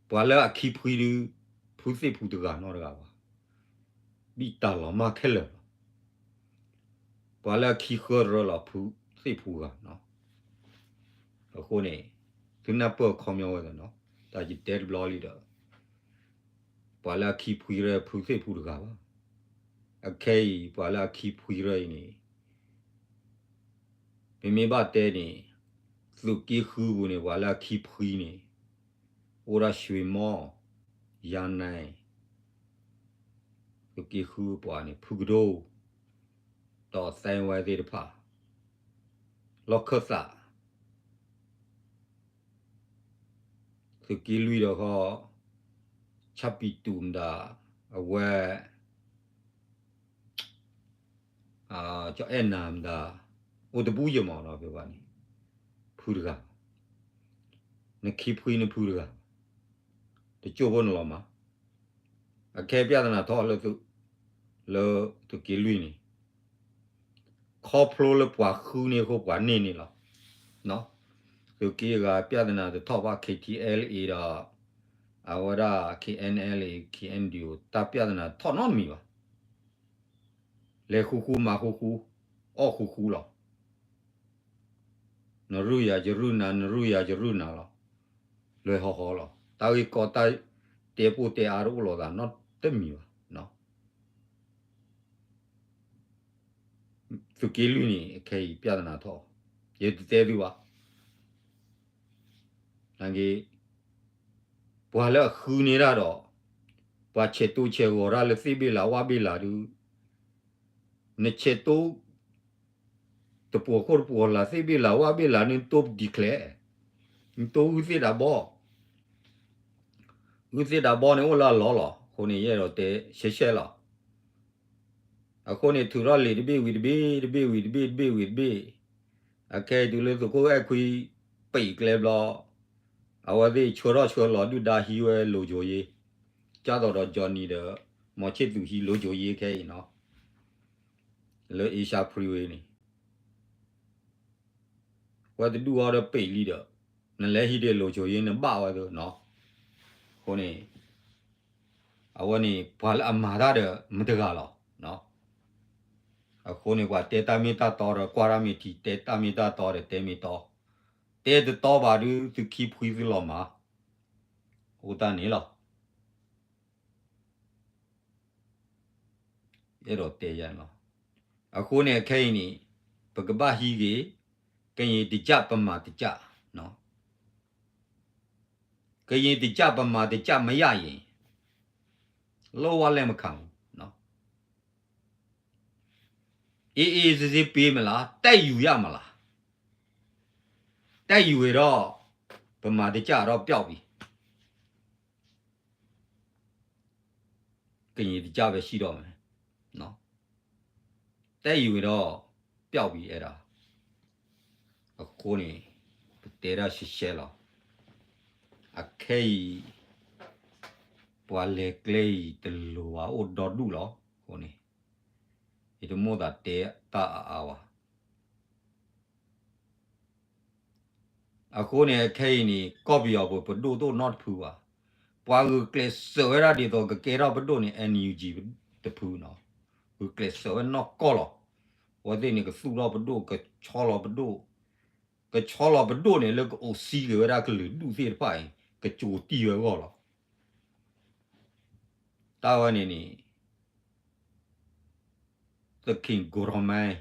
ပှၤလၢအခံဖှံဒုး ဖုသ့ၣ်ဖူတဂၤနီတဂၤဘၣ်, ဘံၣ်တၢ်လီၤမၢ်ခဲလၢာ်လီၤ, ပှၤလၢအခံဃၢတရၢလီၤ ဖုသ့ၣ်ဖူဂၤနီၤ, အဃိန့ၣ် သုနၢ်ပၢၢ်ခီပညီဝဲသ့ၣ်နီၤ, တၢ်ယတဲတဘျီလံဒီး ပှၤလၢအခံဖှံရၢ ဖုသ့ၣ်ဖူတဂၤဘၣ်, အခဲအံၤ ပှၤလၢအခံဖှံရၢအံၤန့ၣ် မ့မ့ၢ်ဘၣ်တဲန့ၣ် သုးက့ဃုပူၤန့ၣ် ပှၤလၢအခံဖှံန့ၣ် အိၣ်ဒၣ် ရွှေမော်, ယၤနဲၣ်, သုးက့ဃုပှၤန့ၣ် ဖုကဒိ, ဒီးသဲဝဲသ့ၣ်တဖၣ်, လီၢ်ခၢၣ်သး သုးက့လွံၢ်ဒီးဃီ, ဆၣ်ပံၤတူးမတၤ, အဝဲ ကၠီအဲၣ်နၤမတၤ, အိၣ်တပူၤယမီၤနီၤ ဖဲဘၣ်န့ၣ်, ဖုတဂၤ, နခံဖှံနဖုတဂၤ, တကၠိၢ်ဖိနလီၤမး, အခဲပြဿနာထီၣ်လၢသုး, လၢသုးက့လွံၢ်န့ၣ် ခီဖျိလၢပှၤဃုန့ၢ်အဃိပှၤန့ၢ်န့ၣ်လီၤ. သုးက့ဂၤပြဿနာတထီၣ်ဘၣ် K T L A ဒီး အဝဲဒၣ် K N L A K N D O တၢ်ပြဿနာတထီၣ်နီတမံၤဘၣ်. လဲၤဃူဃူမၤဃူဃူ, အီၣ်ဃူဃူလီၤ. နရုၢ်ယၤယရုၢ်နၤ, နရုၢ်ယၤယရုၢ်နၤလီၤ. လွဲၤဟီၣ်ဟီၣ်လီၤ. တၢ်ဂ့ၢ်ကီတၢ်တဲပိၢ်တဲအါတအိၣ်လိာ်သးနီတမံၤဘၣ်. သုးက့လွံၢ်န့ၣ် အခဲအံၤပြဿနာထီၣ်, ယတတဲသုဘၣ်. နာ်က့ ပှၤလၢအဃုန့ၢ်တၢ်ဒီး ပှၤဆဲးတိဆဲးဂီၤတၢ်လၢသ့ၣ်ဘ့ၣ်လးဝၣ်ဘ့ၣ်လးဒုး နဆဲးတိ တပှီၤခိၣ်တပှီၤလးသ့ၣ်ဘ့ၣ်လးဝၣ်ဘ့ၣ်လးန့ၣ် တိ declare နတိ ဂုၢ်သ့ၣ်တၢ်ဘီ ဂုၢ်သ့ၣ်တၢ်ဘီန့ၣ်အိၣ်လၢအလီၢ်လီၤ. အဃိန့ၣ် ယအဲၣ်ဒိးတဲရှဲရှဲလီၤ. အဃိန့ၣ် ထုးထီၣ်လံာ်တဘ့ၣ်ဝံၤတဘ့ၣ် တဘ့ၣ်ဝံၤတဘ့ၣ် တဘ့ၣ်ဝံၤတဘ့ၣ်, အခဲအံၤတုၤလၢသုးခိၣ်အဲၣ်ခွံ ပံာ်ကျဲဘျီ, အဝဲသ့ၣ်ဆှၢထီၣ်ဆှၢလီၤဒုၣ်ဒါဟံးဝဲ လုံခြုံရေး, ကၢ်သိးဒီး Johnny ဒီး မောင်ချစ်သူ ဟံး လုံခြုံရေး ခဲအံၤနီၤ, လၢ Asia Freeway န့ၣ် ဝဲတဒူၣ်အီၤဒီးပံာ်လံဒီး နလဲၤဟံးဒံး လုံခြုံရေး နဘၣ်ဝဲသ့နီၤ. အဃိန့ၣ် အဝဲန့ၣ် ပှၤလၢအမၤတၢ်ဒီး မတဂၤလီၤ. အဃိန့ၣ် ပှၤတဲတၢ်မ့ၢ်တၢ်တီဒီး ကွၢ်တၢ်မ့ၢ်ထံ, တဲတၢ်မ့ၢ်တၢ်တီဒီး တဲမ့ၢ်တီ, တဲတတီဘၣ်ဒုး သုခံဖှံသုလီၤမၢ်, အိၣ်တၢ်န့ၣ်လီၤ. အဲၣ်ဒိးတဲယၤလီၤ. အဃိန့ၣ် အခဲအံၤန့ၣ် ပကဘၣ်ဟံးက့ၤ ကရင်တကျ ဗမာတကျ, ကရင်တကျ ဗမာတကျ မရရင် လုံးဝလက်မခံဘူး. AA စစ်စစ်ပေးမလား, တိုက်ယူရမလား. တိုက်ယူရင်တော့ ဗမာတကျတော့ပျောက်ပြီ. ကရင်တကျပဲရှိတော့မယ်. တိုက်ယူရင်တော့ပျောက်ပြီ အဲဒါ. အဃိန့ၣ် ပတဲဒၣ်ရှဲရှဲလီၤ. အခဲအံၤ ပှၤလဲၤကျဲအံၤတလိၤဘၣ် အိၣ်ဒီဒူၣ်လီၤ. အဃိန့ၣ် ယတမိၣ်သးတဲတၢ်အါအါဘၣ်. အဃိန့ၣ် အခဲအံၤန့ၣ် ကီၢ်ပယီၤပူၤ ပဒိၣ်တအိၣ်နီတဖုဘၣ်. ပှၤဂုာ်ကျဲးစၢးဝဲဒၣ်ဒ်သိးကကဲထီၣ်ပဒိၣ်န့ၣ် NUG တဖုနီၤ. ဂုာ်ကျဲးစၢးဝဲနီၢ်ကီၢ်လီၤ. အဝဲသ့ၣ်န့ၣ် ကသူၣ်ထီၣ်ပဒိၣ်, ကဆီလီၤပဒိၣ်, ကဆီလီၤပဒိၣ်န့ၣ် လၢကအိၣ်စံက့ၤဝဲဒၣ်ကလုာ်ဒူၣ်သ့ၣ်တဖၣ်အံၤ ကကၠိၤတံၢ်ဝဲအဂီၢ်လီၤ. တၢ်ဝဲန့ၣ်န့ၣ် သခင်ကိုယ်တော်မှန်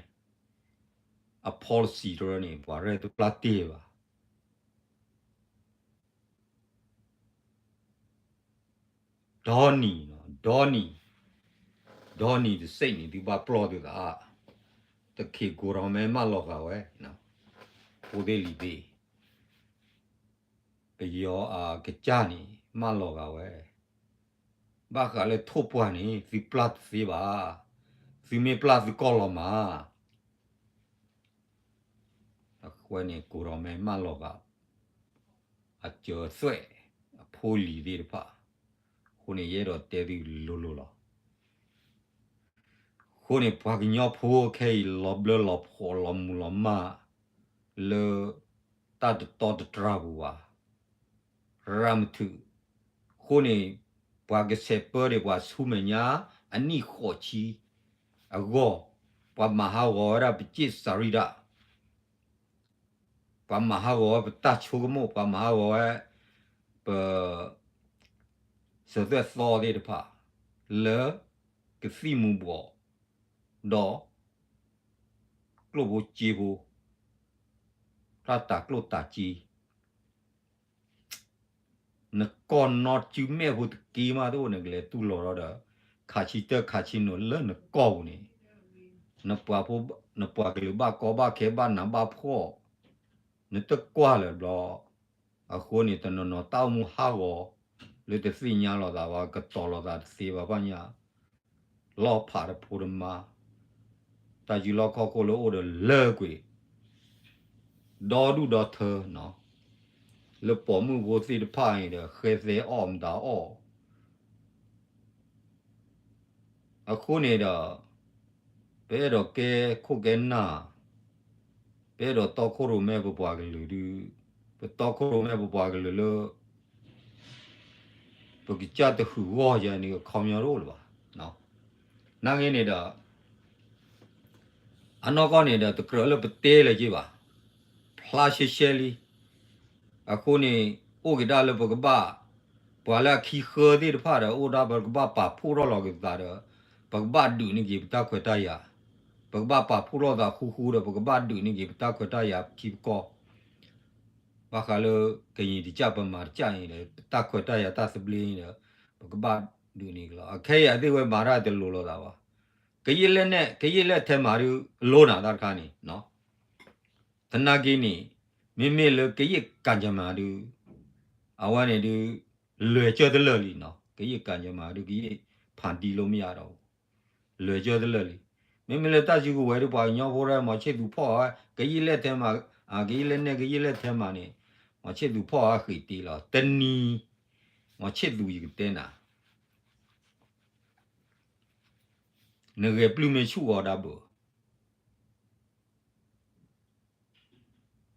အ policy တရၢန့ၣ် ပှၤရဲၣ်တပျၢ်တ့ၢ်ဘၣ်. ဒေါ်နီနီၤ, ဒေါ်နီ, ဒေါ်နီတစိတ်န့ၣ် သုဘၣ်ပျီၢ်သုသး, သခင်ကိုယ်တော်မှန် မၢလီၤဂာ်ဝဲ, ဖိသ့ၣ်လံၤသ့ၣ် ပယီၤအကစၢ်န့ၣ် မၢလီၤဂာ်ဝဲ, ဘၣ်ဃးလၢထိၣ်ပှၢ်န့ၣ် သုပျၢ်တသ့ဘၣ်, သုမ့ၢ်ပျၢ်သုကီၢ်လီၤမၢ်. အဃိန့ၣ် ကိုယ်တော်မှန် မၢလီၤဂာ် အစၢၤသွဲၣ် အဖိလံၤသ့ၣ်တဖၣ်, အဃိန့ၣ် ယအဲၣ်ဒိးတဲသုလိၤလိၤလီၤ. အဃိန့ၣ် ပှၤကညီဖိခဲအံၤ လီၤဘျၢလီၤဖှီၣ်လီၤမုၢ်လီၤမၢ် လၢတၢ်တတီတတြၢ်ပူၤဘၣ်, ရၢမုၢ်ထူၣ်, အဃိန့ၣ် ပှၤကဆဲးပၢဒံးပှၤဆူမဲာ်ညါ အနံၣ်ဃိးဆံအဂီၢ်, ပှၤမၤဟးဂီၤဝဲဒၣ်ပစ့ၣ်စၤရံဒၣ်, ပှၤမၤဟးဂီၤဝဲပတၢ်ဆိကမိၣ်, ပှၤမၤဟးဂီၤဝဲ ပ စၢၤသွဲၣ်သီသ့ၣ်တဖၣ် လၢကသံၣ်မူၤဘှီး ဒီး ကျိၣ်ဖိစ့ဖိ တၢ်တၤကျိၣ်တၤစ့ နကီၢ်နီတစုမဲာ်ဖိတက့မးတအိၣ် နကလဲၤတူၢ်လိာ်ထီၣ်ဒီး ခးဆံတၢၢ်ခးဆံနိာ်လၢနကီၢ်ပူၤန့ၣ် နပှၤကလုာ်ဘၣ်ကီဘၣ်ခဲဘၣ်နးဘၣ်ဖှီၣ် နတကွၢ်လၢၤဘျီ. အဃိန့ၣ် တနီၤနီၤတၢ်အိၣ်မူဟးဂီၤ လၢတသ့ၣ်ညါလိာ်သးဘၣ် ကတီၤလိာ်သးတသ့ဘၣ်ဘၣ်ညါ လီၢ်ဖးတဖိတမါ တၢ်ယူၢ်လီၢ်ခီၣ်ခိၣ်လၢအိၣ်ဒီးလၢကွံာ် ဒီဒူၣ်ဒီထၢနီၤ လၢပိာ်မုၣ်ဖိသ့ၣ်တဖၣ်န့ၣ်ဒီး ဃဲသဲအီၣ်မတၤအီၣ် အဃိန့ၣ်ဒီး ပအဲၣ်ဒိးကဲခိၣ်ကဲနၢ် ပအဲၣ်ဒိးတီခိၣ်ရိၣ်မဲပပှၤကလုာ်ဒုး ပတီခိၣ်ရိၣ်မဲပပှၤကလုာ်လၢ ပကစၢ်တဟုးဂီၢ်ယၤန့ၣ် အခီပညီတအိၣ်လၢၤဘၣ်. နာ်က့န့ၣ်ဒီး အနီၢ်ကီၢ်န့ၣ်ဒီး တကြၢးလၢပတဲလၢၤက့ဘၣ်. ဖျါရှဲရှဲလံ. အဃိန့ၣ် အိၣ်က့ၤဒၣ်လၢပကဘၣ် ပှၤလၢအခံဃၢသ့ၣ်တဖၣ်ဒီး အိၣ်ဒၣ်ပကဘၣ်ပာ်ဖှိၣ်ထီၣ်လီၤက့ၤပသးဒီး ပကဘၣ်ဒုးန့ၢ်က့ၤပတၢ်ခွဲးတၢ်ယာ်, ပကဘၣ်ပာ်ဖှိၣ်ထီၣ်သးဃူဃူဒီး ပကဘၣ်ဒုးန့ၢ်က့ၤပတၢ်ခွဲးတၢ်ယာ်ထံပကီၢ် ဘၣ်ဃးလၢ ကရင်တစ်ကျပ် ဗမာတစ်ကျပ်အံၤဒီး တၢ်ခွဲးတၢ်ယာ်တၢ်သဘျ့အံၤဒီး ပကဘၣ်ဒုးန့ၢ်က့ၤလီၤ. အခဲအံၤအသ့ၣ်ဝဲမၤတၢ်တလိၤလိာ်သးဘၣ်. ကယဲၢ်လဲၣ်နဲၣ် ကယဲၢ်လဲၣ်ထဲမၤဒုး အလိၤနၤတၢ်တခါန့ၣ် သနာ်က့န့ၣ် မ့မ့ၢ်လၢကယဲၢ်ကၣ်ကမၤဒုး အဝဲန့ၣ်ဒုး လွဲၢ်ကၢၢ်တလၢာ်လံနီၤ. ကယဲၢ်ကၣ်ကမၤဒုး ကယဲၢ်ဖးတံလိမ့ၢ်ယါဒီး လွဲၢ်ကၢၢ်တလၢာ်လံ. မ့မ့ၢ်လၢတၢ်စုကဝဲၤဒုး ပှၤကညီဖိရဲ မီၤဆ့ၣ်သူးဖီၣ်အီၤ ကယဲၢ်လဲၣ်ထဲမၤ ကယဲၢ်လဲၣ်နဲၣ် ကယဲၢ်လဲၣ်ထဲမၤန့ၣ် မီၤဆ့ၣ်သူးဖီၣ်အီၤဃံးတ့လီၤ. တနံၤ မီၤဆ့ၣ်သူးယကတဲနၤ နဂဲၤပျုၢ်မ့ၢ်ဆူၣ်အီၤဒၣ်ဘၣ်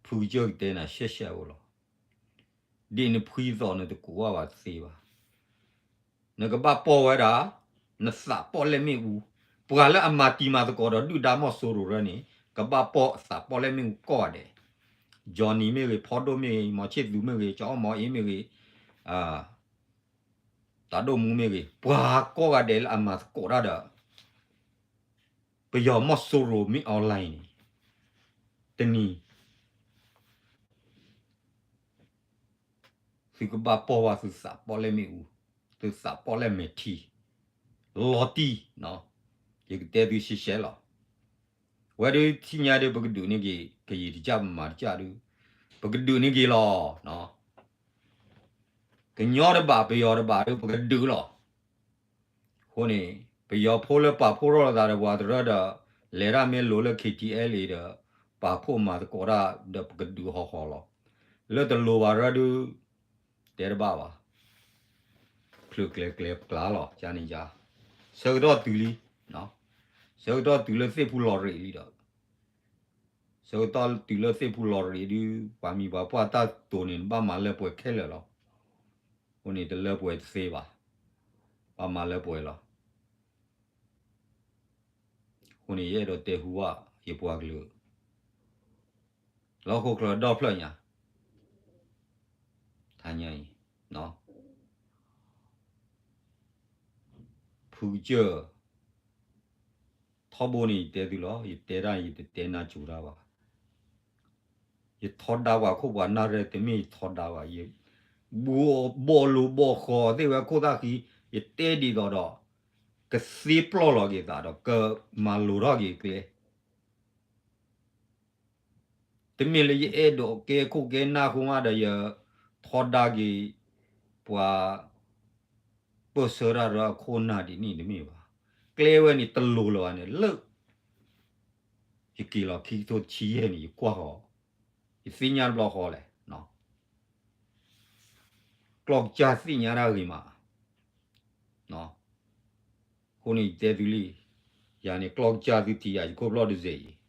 ဖုကစၢၢ်ကတဲနၤရှဲရှဲအိၣ်လီၤ. ဒ်နဖှံသီၣ်နတကူးဘၣ်ဘၣ်တသ့ဘၣ်. နကဘၣ်ပီၢ်ဝဲဒၣ် နသးပီၣ်လဲၣ်မ့ၣ်အူ, ပှၤလၢအမၤတံၤမၤသကိးဒီးဒုၣ်ဒါမီၢ်စိရိၤရၢန့ၣ် ကဘၣ်ပီၢ်အသးပီၣ်လဲၣ်မ့ၣ်အူကိးဂၤဒဲး, ကၠီနံၤမ့ၢ်ဂ့ၤ, ဖီဒိၣ်မ့ၢ်ဂ့ၤ, မီၤဆ့ၣ်သူးမ့ၢ်ဂ့ၤ, ကၠီအီၣ်မီၤအ့မ့ၢ်ဂ့ၤ, တၢ်ဒိၣ်မူမ့ၢ်ဂ့ၤ, ပှၤကိးဂၤဒဲးလၢအမၤသကိးတၢ်ဒီး ပယီၤမီၢ်စိရိၤမ့ၢ် online န့ၣ် တနံၤ သုကဘၣ်ပီၢ်ဘၣ်သုသးပီၣ်လဲၣ်မ့ၣ်အူ, သုသးပီၣ်လဲၣ်မဲာ်ထံ, လီၤတံၢ်, ယကတဲသုရှဲရှဲလီၤ. ဝဲဒုးထံၣ်ညါဒုး ပကဒုးန့ၢ်က့ၤ ကယံာ်တကၢ် ပမၤတကၢ်ဒုး ပကဒုးန့ၢ်က့ၤလီၤ. ကညီတဘၣ် ပယီၤတဘၣ်ဒုး ပကဒုးလီၤ. အဃိန့ၣ် ပယီၤဖိလၢပာ်ဖှိၣ်ထီၣ်လိာ်သးဒီးပှၤတရၢဒီး လဲၤတၢ်မ့ၢ်လိၤလၢ KTLA ဒီး ပာ်ဖှိၣ်မၤသကိးတၢ်ဒီး ပကဒုးဟီၣ်ဟီၣ်လီၤ. လၢတလိၤဘၣ်ရၢဒုး တဲတဘၣ်ဘၣ်. ချုးကျဲၤကျဲၤကျါလီၤ ကန့ၣ်ယါ, ဆၢကတီၢ်တုၤလံ, ဆၢကတီၢ်တုၤလၢသ့ၣ်ဖူလီၤရ့းလံဒီး ဆၢကတီၢ်တုၤလၢသ့ၣ်ဖူလီၤရ့းဒုး ပှၤမံၤပှၤပှၢ်တၢ်တိာ်န့ၣ် ဘၣ်မၤလၢပှဲၤခဲလၢာ်လီၤ. အဃိန့ၣ် တလၢပှဲၤတသ့ဘၣ်, ဘၣ်မၤလၢပှဲၤလီၤ. အဃိန့ၣ် ယအဲၣ်ဒိးတဲဟူဘၣ် ယပှၤကလုာ် လၢဟီၣ်ခိၣ်ချၢဒီဖျၢၣ်ညါ, ထါညါအံၤ, ဖုကစၢၢ် ထီဘိန့ၣ် ယတဲသုလီၤ, ယတဲတၢ် ယတတဲနါစူၤတၢ်ဘၣ်. ယထီဒါပှၤခိၣ်ပှၤနၢ်ရဲၣ် တမ့ၢ်ယထီဒါဘၣ်, ယ ဘိးလိၤဘိးဃီၤသ့ၣ်ဝဲခိၣ်သၣ်ဃံ, ယတဲဒ်သိးဒီး ကသ့ပျီၢ်လီၤက့ၤသးဒီး ကမၤလိၤထီၣ်က့ၤကျဲ တမ့ၢ်လၢယအဲၣ်ဒိးကဲခိၣ်ကဲနၢ်အဃိမးဒီး ယထီဒါက့ၤ ပှၤ ပၢၢ်ဆၢတၢ်ရၢအခိၣ်နၢ်ဒ်န့ၣ်တမ့ၢ်ဘၣ်. ကျဲဝဲန့ၣ်တလိၤလၢၤဘၣ်န့ၣ် လၢ ယက့ၤလီၤခံကထိတဆံယဲၢ်န့ၣ် ယကွၢ်ဃီၤ, ယသ့ၣ်ညါတဘျီဃီလဲၣ်. ကျီၢ်ကစၢ်သ့ၣ်ညါတၢ်ဂ့ၤမး အဃိန့ၣ် ယတဲသုလံ, ယၤန့ၣ် ကျီၢ်ကစၢ်သုထံၣ်ယၤ ယခိၣ်ဖျီၣ်တစဲးအံၤ,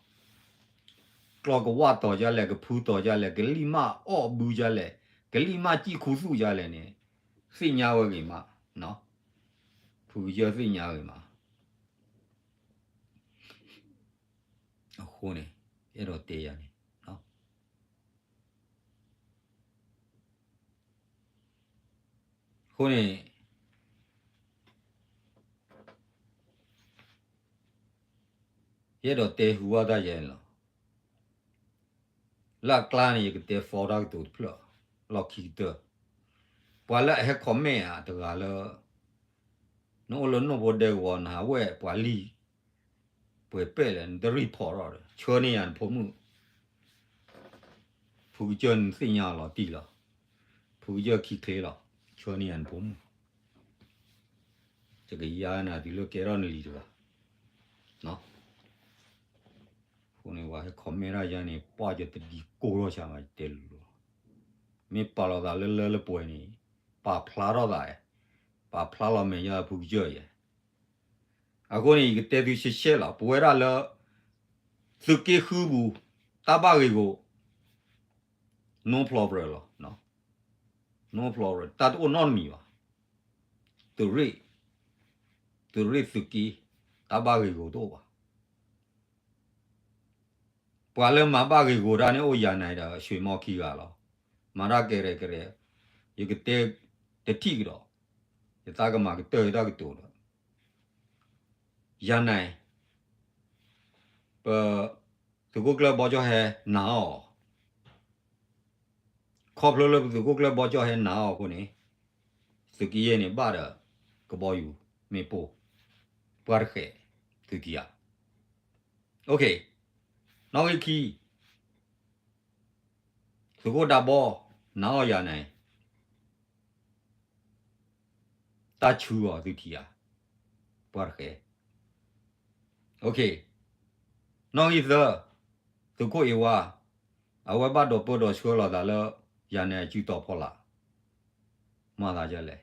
ကျီၢ်ကစၢ်လီၤ. ကျီၢ်ကဝၣ်တီၤဒ်လဲၣ်, ကဖုတီၤဒ်လဲၣ်, ကလံၢ်မၢ်အီၣ်ဘုဒ်လဲၣ်, ကလံၢ်မၢ်စံၣ်ခူသူၣ်ဒ်လဲၣ်န့ၣ် သ့ၣ်ညါဝဲဂ့ၤမး, ဖုကစၢၢ်သ့ၣ်ညါဂ့ၤမး. အဃိန့ၣ် အဲၣ်ဒိးတဲယၤန့ၣ် အဃိန့ၣ် ယအဲၣ်ဒိးတဲဟူဘၣ်တၢ်ယဲန့ၣ်လီၤ. လၢအကျါန့ၣ် ယကတဲသီတၢ်ကတိၤတဖျၢၣ် လီၢ်ခံကတၢၢ်, ပှၤလၢအဟဲ comment ဧါတဂၤလၢ နအိၣ်လၢနိၣ်ဖိဒဲကဝီၤ နဟးဝဲၢ်ပှၤလံၢ် ပှဲၤပဲၣ်လဲၣ် နတ report ထီၣ်ဒီး ဆှၢန့ၢ်ယၤနဖိမုၣ် ဖုကစၢၢ်နသ့ၣ်ညါလီၤတံၢ်လီၤ, ဖုကစၢၢ်ခံချ့လီၤ, ဆှၢန့ၢ်ယၤနဖိမုၣ်, ယကယါနၤတုၤလၢကဲထီၣ်နလံၤတဂၤ. အဃိန့ၣ် ပှၤဟဲ comment တၢ်ယါန့ၣ် ပှၢ်ယတဒံကိၢ်ထီၣ်ဆါမး ယတဲလိၤလိၤလီၤ. မ့ၢ်ပာ်လီၤသးလၢလၢလၢပှဲၤန့ၣ် ပာ်ဖျါထီၣ်သး, ပာ်ဖျါလီၤမဲာ်ညါဖုကစၢၢ်ယဲ အဃိန့ၣ် ယကတဲသုရှဲရှဲလီၤ, ပဝဲဒၣ်လၢ သုးက့ဃုပူၤ တၢ်ဘၣ်ဂ့ၢ်ဂီၤ no problem လီၤ, no problem တၢ်တအိၣ်နီတမံၤဘၣ်, သုးရ့ၣ်, သုးရ့ၣ်သုးက့ တၢ်ဘၣ်ဂ့ၢ်ဂီၤတအိၣ်ဘၣ်. ပှၤလၢမၤဘၣ်ဂ့ၢ်ဂီၤတၢ်န့ၣ် အိၣ်ယၤနၤဒီး ဆွ့ၣ်မီခံဂၤလီၤ. မၤတၢ်ကဲရဲၣ်ကရဲၣ်, ယကတဲတထံၣ်ကဒီး, ယသးကမၤကတၢၢ်ယတၢ်ကတိၤဒီး ယၤနၤ, ပ သုးခိၣ်ကျၢၢ်ဘီကၠီဟဲနၤအီၤ ခီဖျိလၢပသုးခိၣ်ကျၢၢ်ဘီကၠီၣ်ဟဲနးအီၤအဃိန့ၣ် သုးက့ယဲၢ်န့ၣ်ဘၣ်ဒီး ကဘီယူၤမ့ၣ်ပိၢ် ပှၢ်တဃဲး သုခံဂၤ နီၣ်ဂံၢ်ခံ သုးခိၣ်ဒးဘီ နးအီၣ်ယၤန့ၣ် တၢ်ဆူအီၤသုခံဂၤ ပှၢ်တဃဲး နီၣ်ဂံၢ်သၢ သုးခိၣ်အ့ဝါ အဝဲဘၣ်ဒိးပၢဒိးဆှၢလီၤသးလၢ ယၤန့ၣ်အစုတီၤဖီလာ် မၤသးဒ်လဲၣ်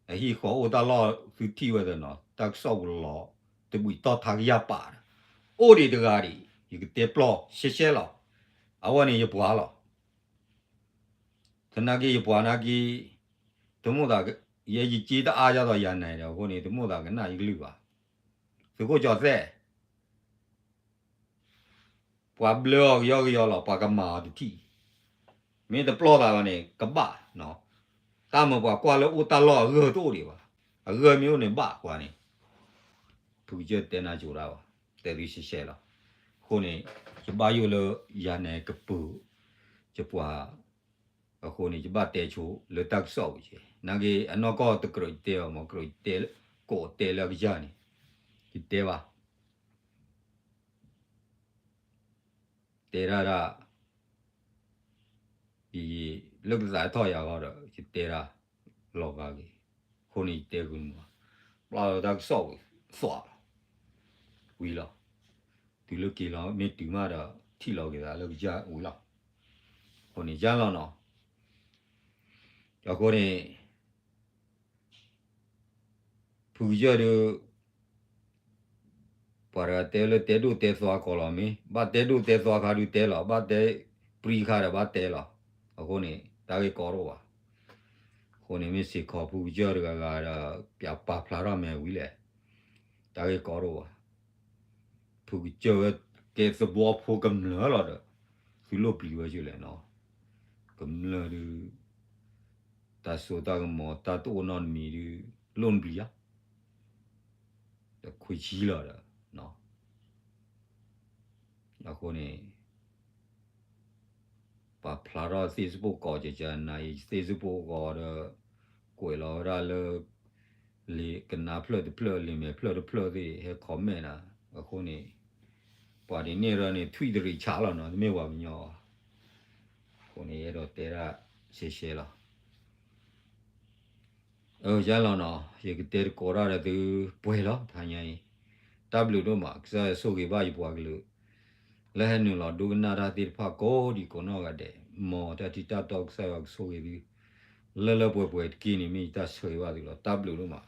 အဟံၣ်ဃီအိၣ်တၢ်လီၢ်သုထံၣ်ဝဲသ့ၣ်နီၤ တၢ်ကစီၣ်ပူၤလီၤ တဘှံးတီၢ်ထါကယၢ်ပာ်ဒီး အိၣ်ဒံးတဂၤဒံး ယကတဲပျီၢ်ရှဲရှဲလီၤ အဝဲန့ၣ်ယပှၤလီၤ သနာ်က့ယပှၤနာ်က့ တမိၣ်သး ယဲယက့တအါယၤဒီးယၤနဲၤဒီးအဃိန့ၣ် တမိၣ်သးကနၣ်ယကလုၢ်ဘၣ် သုးခိၣ်ကၠီၤသဲး ပှၤဘျၢအီၤကယီကယီလီၤ ပှၤကမၤအီၤတထံၣ် မ့ၢ်တပျီၢ်သးဘၣ်န့ၣ် ကဘၣ်နီၤ တၢ်မၤပှၤကွၢ်လၢအိၣ်တၢ်လီၢ်အဂၢၢ်တအိၣ်ဒံးဘၣ် အဂၢၢ်မ့ၢ်အိၣ်န့ၣ်ဘၣ်ပှၤန့ၣ် ဖုကစၢၢ်တဲနၤကၠိၤဒၣ်ဘၣ် တဲသုရှဲရှဲလီၤ အဃိန့ၣ် ယဘၣ်ယိၣ်လၢယၤနဲၤကပၢၤ ယပှၤ အဃိန့ၣ် ယဘၣ်တဲဆိလၢတၢ်ကစီၣ်ပူၤက့ နာ်က့အနီၢ်ကီၢ်တကြၢးယတဲဘၣ်မ့ၢ် ကြၢးယတဲ ကိးတဲလၢအကစၢ်န့ၣ် ယတဲဘၣ် တဲဒၣ်ဒၣ် ယ လၢကသးထီၣ်ယၤဃီဒီး ယတဲဒၣ် လီၤဂာ်က့ၤ အဃိန့ၣ်ယတဲဂ့ၤမး ပျၢ်လီၤတၢ်ကစီၣ်ဝံၤ သွးလီၤ ဝံၤလီၤ တုၤလၢက့ၤလီၤမ့ၢ်တုၤမးဒီး ထံၣ်လီၤက့ၤသးလၢကစၢ်ဝံၤလီၤ အဃိန့ၣ်ယါလီၤနီၤ အဃိန့ၣ် ဖုကစၢၢ်ဒုး ပှၤတဂၤတဲလၢတဲဒိၣ်တဲသွါကီးလီၤမ့ၢ် ဘၣ်တဲဒိၣ်တဲသွါခါဒုးတဲလီၤ ဘၣ်တဲပြံခါဒီးဘၣ်တဲလီၤ အဃိန့ၣ် တၢ်ဂ့ၢ်ကီတအိၣ်ဘၣ် အဃိန့ၣ်မ့ၢ်စ့ၢ်ကီးဖုကစၢၢ်တဂၤဂၤဒီး ပျးပာ်ဖျါထီၣ်မဲာ်ဝံၤလဲၣ် တၢ်ဂ့ၢ်ကီတအိၣ်ဘၣ် ဖုကစၢၢ်ဝဲကဲသဘီဖိကမျၢၢ်လီၤဒီး သုလိၣ်ပျံၤဝဲကၠိလဲၣ်နီၤ ကမျၢၢ်ဒုး တၢ်စိတၢ်ကမီၤ တၢ်တအိၣ်နီတမံၤဒုး လိၣ်နပျံၤဧါ တခွံဆံလီၤဒီး အဃိန့ၣ် ပှၤဖျါထီၣ် Facebook ကီးကကနၤအံၤ Facebook ကီးဒီး ကွဲးလီၤဝဲဒၣ်လၢ လံာ်ကနါဖျၢၣ်တဖျၢၣ် လံာ်မဲာ်ဖျၢၣ်တဖျၢၣ်သ့ၣ် ဟဲ comment နၤ အဃိန့ၣ် ပှၤဒ်န့ၣ်ဒီးန့ၣ် ထွံၣ်တရံးဆးလီၤနီၤ တမ့ၢ်ပှၤကညီ အဃိန့ၣ် ယအဲၣ်ဒိးတဲဒၣ်ရှဲရှဲလီၤ ယါလီၤနီၤ ယကတဲတကိးတၢ်ဒီးသုပှဲၤလီၤ တဟါညါအံၤ တၢ်ဘျုးဒိၣ်မး ကစၢ်ယွၤဆိၣ်ဂ့ၤဘၣ်ယပှၤကလုာ် လၢဟဲနုာ်လီၤဒိကနၣ်တၢ်သ့ၣ်တဖၣ်ကိးဒံးကိးနီၢ်ဂၤဒဲး မ်တၢ်ထံၣ်တၢ်တီကစၢ်ယွၤကဆိၣ်ဂ့ၤသု လၢလၢပှဲၤပှဲၤတက့ၢ်န့ၣ် မ့ၢ်ယတၢ်ဆၢဂ့ၤဘၣ်သုလီၤ တၢ်ဘျုးဒိၣ်မး